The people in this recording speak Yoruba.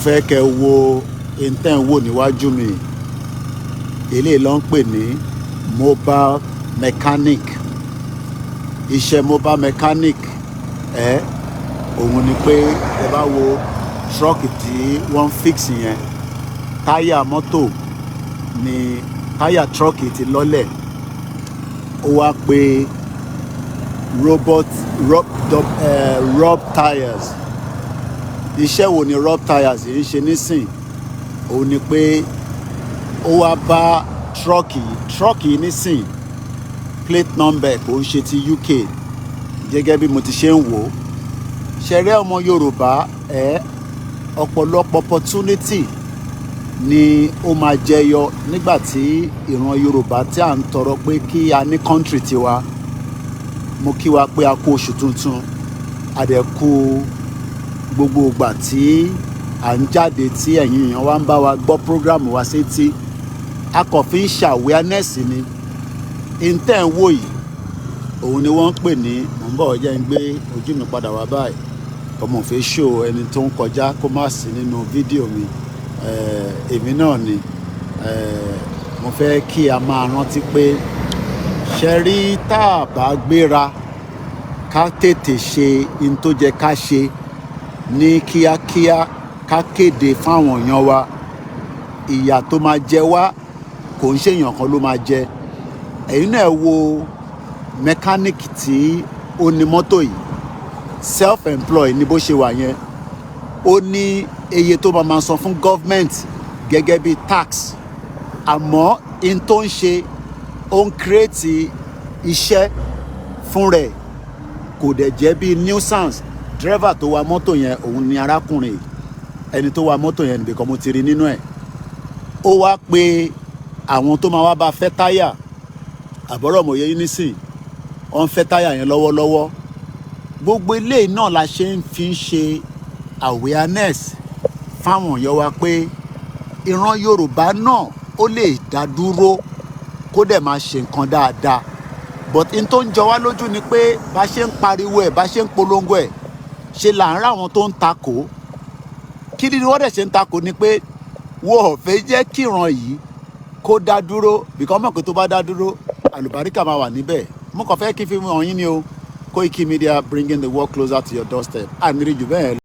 Fẹ́ kẹ́ wo intẹ́ ń wò níwájú mi. Eléyìí ló ń pè ní mobile mechanic. Iṣẹ́ mobile mechanic ẹ òun ni pé ẹ bá wo truck tí wọ́n ń fix yẹn, táyà mọ́tò ni, táyà truck ti lọ́lẹ̀. Ó wá pé robot rob, rob tires. Iṣẹ́ wo ni Rob Tires yìí ń ṣe nísìn? Òun ni pé ó wá bá truck yìí, truck yìí nísìn, plate number kò ń ṣe ti UK gẹ́gẹ́ bí mo ti ṣe ń wò ó. Ṣẹ̀rẹ́ ọmọ Yorùbá ẹ̀, ọ̀pọ̀lọpọ̀ opportunity ni ó máa jẹyọ nígbà tí ìran Yorùbá tí à ń tọrọ pé kí a ní country tiwa. Mo kí wa pé a kú oṣù tuntun, a dẹ̀ kú gbogbo ìgbà tí à ń jáde, tí ẹ̀yin èèyàn wa ń bá wa gbọ́ program wa sétí. A kàn fi ń ṣe awareness ni. Intẹ́ ń wò yìí, òun ni wọ́n ń pè ní, mò ń bọ̀, jẹ́ ń gbé ojú mi padà wá báyìí, ọmọ òfin ṣó ẹni tó ń kọjá kó má sí nínú fídíò mi. Èmi náà ni mo fẹ́ kí a máa rántí pé ṣe rí, tá a bá gbéra ká tètè ṣe in tó jẹ́ ká ṣe ní kíákíá, ká kéde fáwọn èèyàn wa, ìyà tó máa jẹ wá kò ń ṣèyàn kan ló máa jẹ. Ẹ̀yin náà wo mechanic tí ó ní mọ́tò yìí, self-employed ní bó ṣe wà yẹn. Ó ní iye tó máa máa san fún government gẹ́gẹ́ bí tax, àmọ́ in tó ń ṣe, ó ń create iṣẹ́ fún rẹ̀, kò dẹ̀ jẹ́ bí nuisance. Driver tó wa mọ́tò yẹn, òun ni arákùnrin yìí, ẹni tó wa mọ́tò yẹn nìkan mo ti rí nínú ẹ̀. Ó wá pé àwọn tó máa wá bá fẹ́ táyà. Àbọ̀rọ̀ mòye yín nísìn, wọ́n ń fẹ́ táyà yẹn lọ́wọ́lọ́wọ́. Gbogbo eléyìí náà la ṣe ń fi ń ṣe awareness fáwọn èèyàn wa pé ìran Yorùbá náà ó lè dá dúró, kó dẹ̀ máa ṣe nǹkan dáadáa. But in tó ń jọ wá lójú ni pé bá ṣe ń pariwo ẹ̀, bá ṣe ń polongo ẹ̀, ṣe là ń ráwọn tó ń takò. Kí ni wọ́n dẹ̀ ṣe ń takò? Ni pé wọ́n ò fẹ́ jẹ́ kíran yìí kó dá dúró, because mọ̀ pé tó bá dá dúró, àlùbáríkà máa wà níbẹ̀. Mo kàn fẹ́ kí n fi hàn yín ni o. Koiki Media, bringing the world closer to your doorstep. Àníri jù bẹ́ẹ̀ lọ.